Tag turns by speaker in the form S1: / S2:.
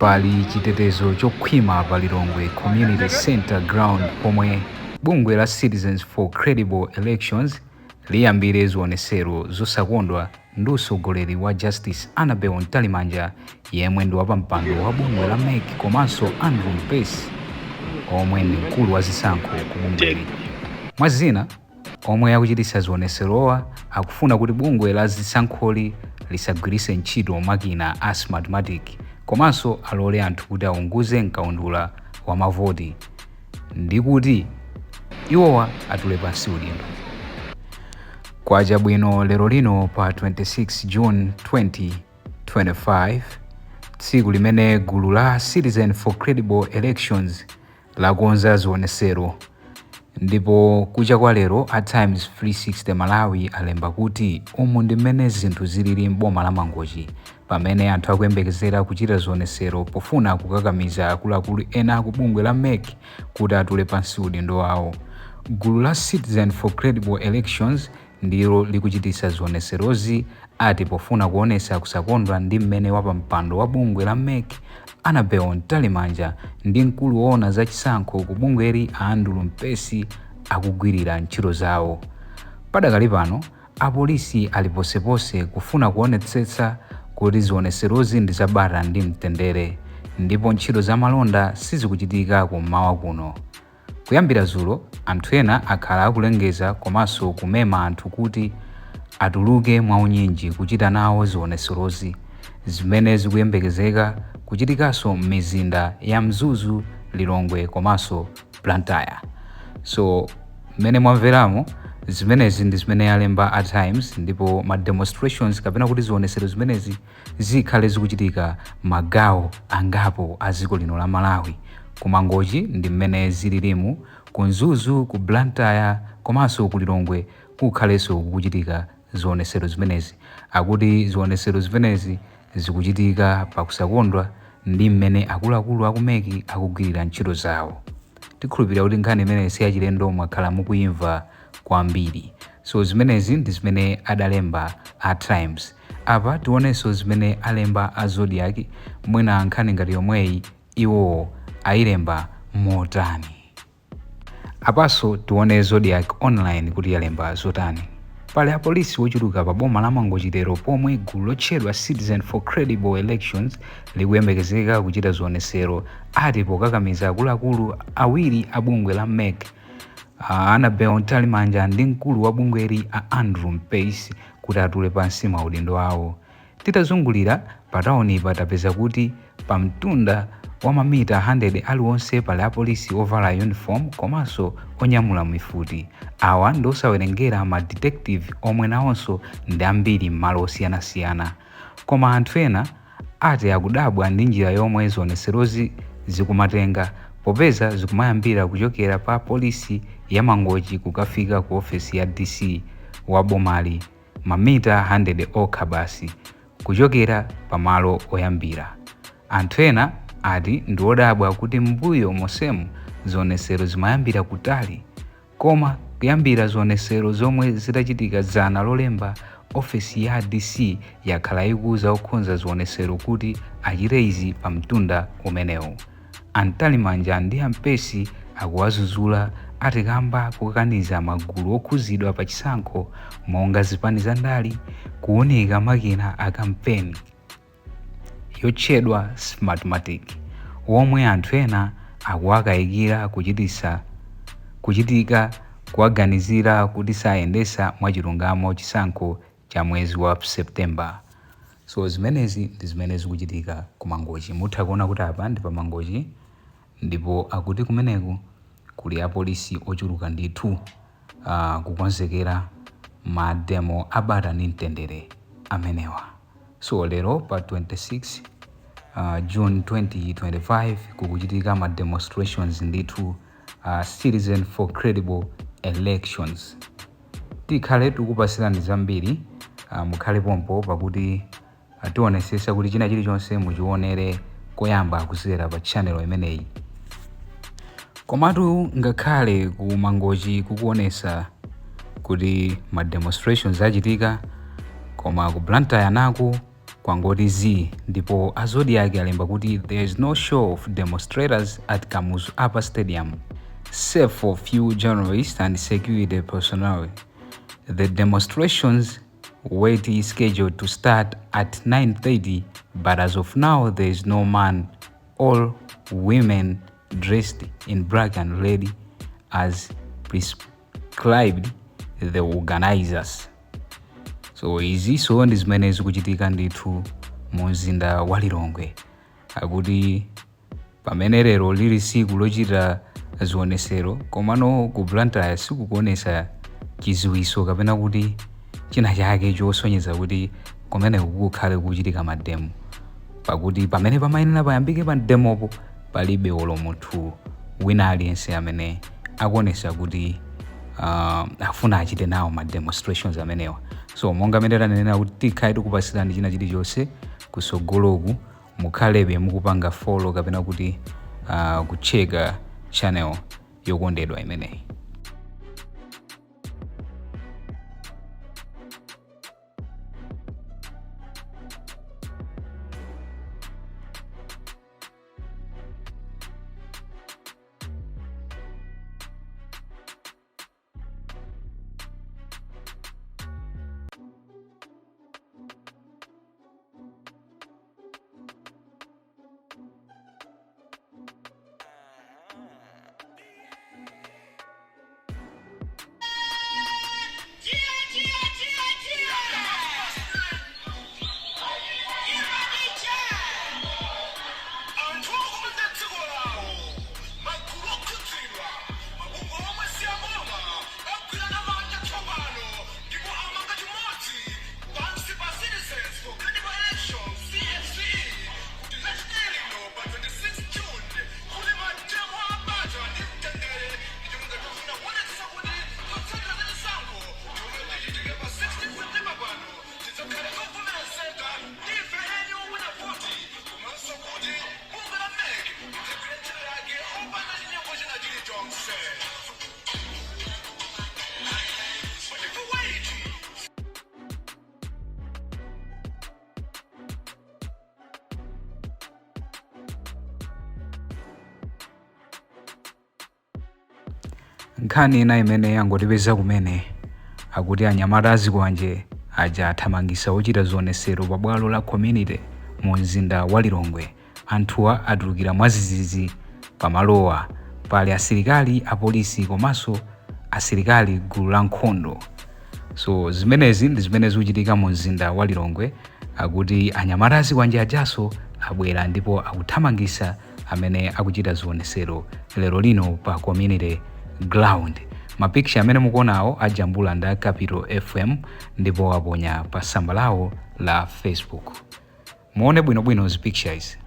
S1: Pali chitetezo chokhwima pa Lilongwe Community Center Ground pomwe bungwe la Citizens for Credible Elections liyambire zionesero zosakondwa ndi usogoleri wa Justice Annabel Mtalimanja, yemwe ndi wapampando wa bungwe la MEC, komanso Andrew Mpesi, omwe ndi mkulu wa zisankho ku bungweli. Mwa zina, omwe akuchititsa zioneserowa akufuna kuti bungwe la zisankholi lisagwiritse ntchito makina a Smartmatic, komanso alole anthu kuti aunguze mkaundula wa mavoti ndi kuti iwowa atule pansi udindo. Kwacha bwino lero lino pa 26 June 2025, tsiku limene gulu la Citizen for Credible Elections lakonza zionesero. Ndipo kucha kwa lero, a Times 360 Malawi alemba kuti umu ndi mmene zinthu zilili m'boma la Mangochi pamene anthu akuyembekezera kuchita zionesero pofuna kukakamiza akuluakulu ena ku bungwe la MEC kuti atule pansi udindo wawo. Gulu la Citizen for Credible Elections ndilo likuchititsa zioneserozi, ati pofuna kuonetsa kusakondwa ndi mmene wapampando wa bungwe la MEC Annabel Mtalimanja ndi mkulu woona za chisankho ku bungweli a Andrew Mpesi akugwirira ntchito zawo. Padakali pano, apolisi ali posepose kufuna kuonetsetsa kuti zioneserozi ndi zabata ndi mtendere, ndipo ntchito za malonda sizikuchitika kummawa kuno. Kuyambira zulo, anthu ena akhala akulengeza komanso kumema anthu kuti atuluke mwaunyinji kuchita nawo zioneserozi, zimene zikuyembekezeka kuchitikanso m'mizinda ya Mzuzu, Lilongwe komanso Blantyre. So mmene mwamveramo, zimenezi ndi zimene alemba a Times, ndipo ma demonstrations kapena kuti zionesero zimenezi zikhale zikuchitika magawo angapo a dziko lino la Malawi. Ku Mangochi ndi mmene zililimu, ku Mzuzu, ku Blantyre komanso ku Lilongwe kukhalenso kukuchitika zionesero zimenezi. Akuti zionesero zimenezi zikuchitika pakusakondwa ndi mmene akuluakulu aku MEC akugwirira ntchito zawo. Tikhulupirira kuti nkhani imeneyi si yachilendo, mwakhala mukuyimva kwambiri. So zimenezi ndi zimene adalemba a Times. Apa tionenso zimene alemba a Zodiak, mwina nkhani ngati yomweyi iwowo ayilemba motani. Apanso tione Zodiak Online kuti yalemba zotani. Pali apolisi ochuluka pa boma la Mangochi lero pomwe gulu lotchedwa Citizen for Credible Elections likuyembekezeka kuchita zionesero, ati pokakamiza akuluakulu awiri a bungwe la MEC, Annabel Mtalimanja ndi mkulu wa bungweli a Andrew Mpesi, kuti atule pansi maudindo awo. Titazungulira pa tawunipa, tapeza kuti pa mtunda wa mamita 100 aliwonse pali apolisi ovala uniform komanso onyamula mifuti. Awa ndi osawerengera ma detective omwe nawonso ndi ambiri m'malo osiyanasiyana. Koma anthu ena ati akudabwa ndi njira yomwe zioneserozi zikumatenga, popeza zikumayambira kuchokera pa polisi ya Mangochi kukafika ku ofesi ya DC wa bomali, mamita 100 okha basi kuchokera pamalo oyambira. Anthu ena ati ndi odabwa kuti mbuyo monsemu zionesero zimayambira kutali, koma kuyambira zionesero zomwe zitachitika dzana Lolemba, ofesi ya DC yakhala ikuwuza okonza zionesero kuti achite izi pa mtunda umenewu. A Mtalimanja ndi a Mpesi akuwazuzula, ati kamba kukakaniza magulu okhuzidwa pa chisankho monga zipani za ndale kuwunika makina a kampeni yotchedwa Smartmatic, womwe anthu ena akuwakayikira kuchitisa kuchitika kuwaganizira kuti sayendesa mwachilungamo chisankho cha mwezi wa September. So zimenezi ndi zimene zikuchitika ku Mangochi. Mutha kuona kuti apa ndi pa Mangochi, ndipo akuti kumeneku kuli apolisi ochuluka ndithu kukonzekera ma demo abata ndi mtendere amenewa. So lero pa 26 June 2025 kukuchitika ma demonstrations ndithu, Citizen for Credible Elections. Tikhale tikupasirani zambiri, mukhale pompo, pakuti tionesesa kuti china chilichonse muchionere koyamba kudzera pa channel imeneyi. Komatu ngakhale ku Mangochi kukuonesa kuti ma demonstrations achitika, koma ku Blantyre nako Kwangoti zii ndipo a Zodiak alemba kuti there is no show of demonstrators at Kamuzu Upper Stadium save for few journalists and security personnel. The demonstrations were scheduled to start at 9:30, but as of now there is no man or women dressed in black and red as prescribed the organizers. So izinso ndi zimene zikuchitika ndithu mu mzinda wa Lilongwe. Akuti pamene lero lili tsiku lochita zionesero, komano ku Blantyre sikukuonesa chiziwiso kapena kuti china chake chosonyeza kuti kumeneko kukhale kuchitika mademo, pakuti pamene pamayenera payambike pa demopo palibe olo munthu wina aliyense amene akuonesa kuti afuna achite nawo ma demonstrations amenewa. So monga amene tanenera kuti tikhale tikupasirani china chilichonse kusogoloku, mukhalebe mukupanga follow kapena kuti kucheka channel yokondedwa imeneyi.
S2: Anthu okonda dziko lawo, magulu okhudzidwa, mabungwe omwe si aboma agwirana manja tsopano ndipo amanga chimodzi pansi pa Citizens for Credible Elections, CFCE, kuti Lachinayi lino pa 26 June kuli mademo abata ndi mtendere ndi cholinga chofuna kuonetsetsa kuti zotsatira za chisankho chomwe chichitike pa 16 September pano chidzakhale chovomerezeka ndife eni owina voti, komanso kuti bungwe la MEC lidzagwire ntchito yake opanda chinyengo china chilichonse. Pachifukwa ichi
S1: Nkhani ina imene yangotipeza kumene, akuti anyamata azikwanje aja athamangisa ochita zionesero pa bwalo la Community mu mzinda wa Lilongwe. Anthuwa atulukira mwadzidzidzi pamalowa pali asilikali apolisi komanso asilikali gulu la nkhondo. So zimenezi ndi zimene zikuchitika mu mzinda wa Lilongwe. Akuti anyamata azikwanje ajaso abwera ndipo akuthamangisa amene akuchita zionesero lero lino pa Community Ground. Mapikisha amene mukuonawo ajambula ndi a Capital FM ndipo aponya pa tsamba lawo la Facebook. Muone bwinobwino zipikisha izi.